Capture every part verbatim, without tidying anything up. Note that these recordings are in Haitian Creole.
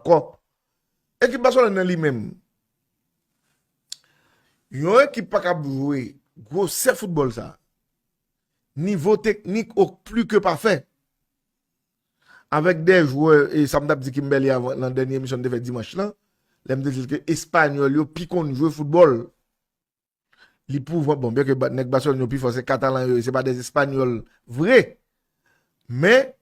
ankò. Ekip Baselòn nan li menm, yon ekip pa kab jwe gwosè foutbòl sa, nivo teknik o pli ke pafè. Avèk de jwè, e sa m t ap di Kimberly avan, nan dènye emisyon n te fè dimanch lan, lè m te di l ke Espanyòl yo pi konn jwe foutbòl. Li pwouve, bon, byen ke ba- nèg Baselòn yo pi fò, se Katalan yo, se pa de Espanyòl vre. Men,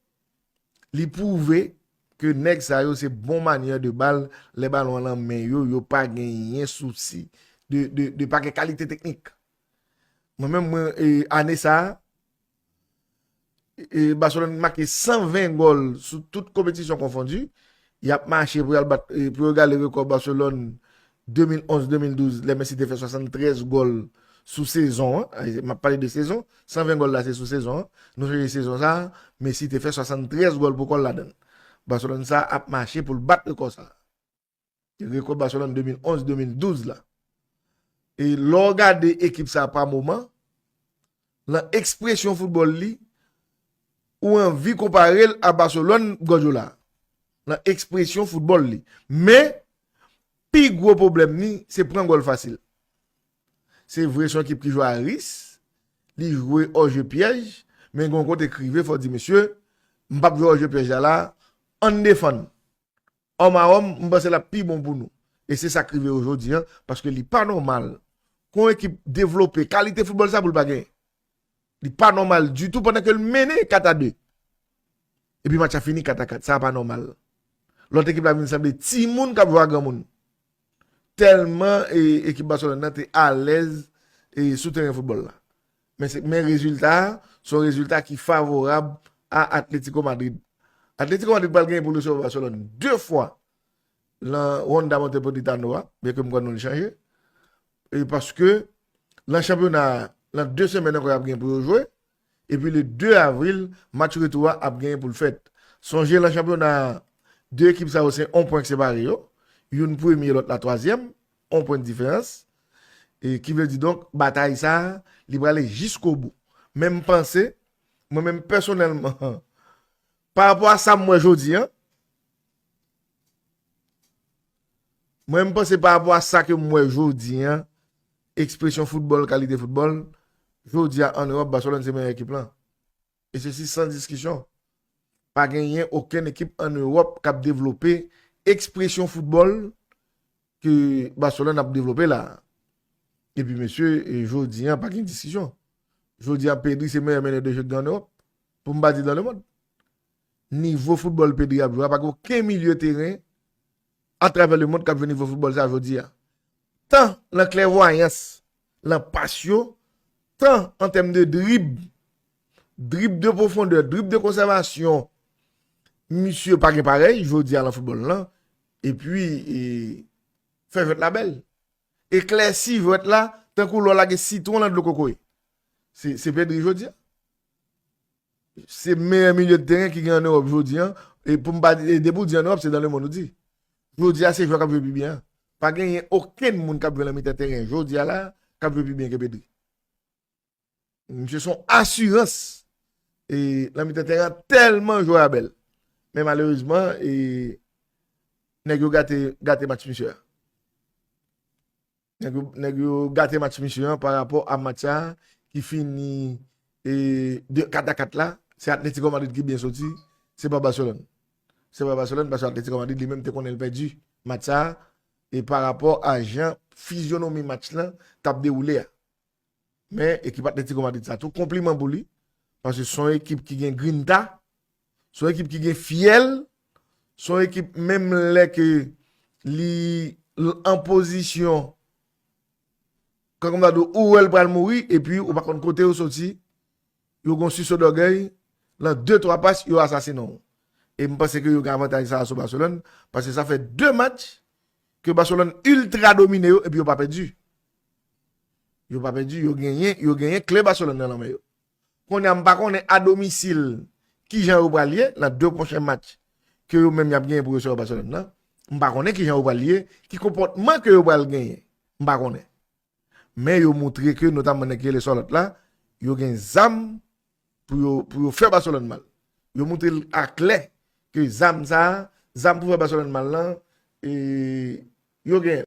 li pwouve ke nèg sa yo se bon manyè de bal, lè balon an nan men yo, yo pa genyen sousi de, de, de pa gen kalite teknik. Mwen menm, mwen, e, ane sa a, e, Baselòn make san ven gòl sou tout konpetisyon konfondi. Y ap mache pou y al bat, e, pou yo gale rekò Baselòn de mil onz de mil douz, lè Messi te fè swasanntrèz gòl sou sezon an. E, m ap pale de sezon, san ven gòl la se sou sezon an. Nou sonje sezon sa a, Messi te fè swasanntrèz gòl pou kò l ladan l. Baselòn sa a ap mache pou l bat rekò sa a. Rekò Baselòn de mil onz de mil douz la. E lè w gade ekip sa a pa moman, nan ekspresyon foutbòl li, ou anvi konpare l a Baselòn Guardiola. Nan ekspresyon foutbòl li. Men, pi gwo pwoblèm li, se pran gòl fasil. Se vre, se yon ekip ki jwe a ris, li jwe òje pyèj, men gen yon kote k rive, fò di, mesye, m p ap jwe òje pyèj la la, ann defann. Òm a òm, m panse l ap pi bon pou nou. E se sa k rive yo jodi a, paske li pa nòmal. Kon ekip devlope kalite foutbòl sa pou l pa genyen. Li pa nòmal ditou pandan ke l mennen kat a de. Epi match la fini kat a kat. Sa pa nòmal. Lòt ekip la vin sanble timoun k ap jwe a granmoun. Tèlman e, ekip Baselòn nan te alèz e, sou teren foutbòl la. Men, se, men rezilta a, se yon rezilta ki favorab a Atletico Madrid. Atletico Madrid pral genyen pou l resevwa Baselòn de fwa nan Wanda Metropolitano a, byen ke m kwè non li chanje. E paske nan chanpyona a, nan de semèn ankò y ap gen pou yo jwe. Epi le de avril, match retou a ap genyen pou l fèt. Sonje nan chanpyona a, de ekip sa yo se yon pwen k separe yo. Youn premye, lòt la twazyèm, yon pwen diferans. E ki vle di donk, batay sa a, li prale jiskobou. Men m panse, mwen menm pèsonèlman, pa rapò a sa m wè jodi a, mwen m panse pa rapò a sa ke m wè jodi a, ekspresyon foutbòl, kalite foutbòl, jodi a ann Ewòp, Baselòn se meyè ekip lan. E sesi san diskisyon. Pa genyen okenn ekip ann Ewòp k ap devlope ekspresyon foutbòl ke Baselòn ap devlope la. Epi, mesye, e jodi a, pa gen diskisyon. Jodi a, Pedri se meyè menè de je k gen ann Ewòp. Pou m pa di dan lemonn. Nivo foutbòl Pedri ap jwe a, pa gen okenn milye teren atravè lemonn k ap jwe nivo foutbòl sa jodi a. Tan nan klèvwayans, nan pas yo, tan an tèm de drib, drib de pwofondè, drib de konsèvasyon, misye pa gen parèy, jodi a nan foutbòl lan, epi e, fè jwèt la bèl. Eklèsi jwèt la, tankou lè w lage sitwon nan dlo kokoye. Se, se Pedri jodi a. Se meyè milye de teren ki gen ann Ewòp jodi a. E pou m pa di, e depi w di ann Ewòp, se dan lemonn ou di. Jodi a, se jwè k ap jwe pi byen an. Pa genyen okenn moun k ap jwe nan mitan teren jodi a la, k ap jwe pi byen ke Pedri. Misye se yon asirans. E nan mitan teren an, tèlman jwè a bèl. Men malerezman, e, nèg yo gate, gate match misye a. Nèg yo, nèg yo gate match misye an pa rapò a match sa a ki fini e, de kat a kat la. Se Atletico Madrid ki byen soti, se pa Barcelone. Se pa Barcelone, paske Atletico Madrid li menm te konnen l pèdi match sa a, e pa rapò a jan fizyonomi match lan t ap dewoule a. Men ekip Atletico Madrid sa tou, konpliman pou li, paske se yon ekip ki gen grinta, se yon ekip ki gen fyèl, se yon ekip menm lè ke li l an pozisyon, kan kòm ta di w, ou wè l pral mouri, epi ou pa konn kote yo soti, yo gon siso dògèy, nan de twa pas, yo asasinen w. E m panse ke yo gen avantaj sa a sou Barcelone, paske sa fè de match ke Barcelone iltra domine yo, epi yo pa pèdi. Yo pa pèdi, yo genyen, yo genyen kle Barcelone nan lanmen yo. Kounye a, m pa konnen a domisil kijan yo pral ye nan de pwochen match ke yo menm y ap genyen pou resevwa Barcelone nan. M pa konnen kijan yo pral ye, ki konpòtman ke yo pral genyen. M pa konnen. Men yo moutre ke, notamman nèg ki rele Charlotte la, yo gen zam pou yo, pou yo fè Barcelone mal. Yo moutre l aklè ke zam sa a, zam pou fè Barcelone mal lan, e, yo genyen.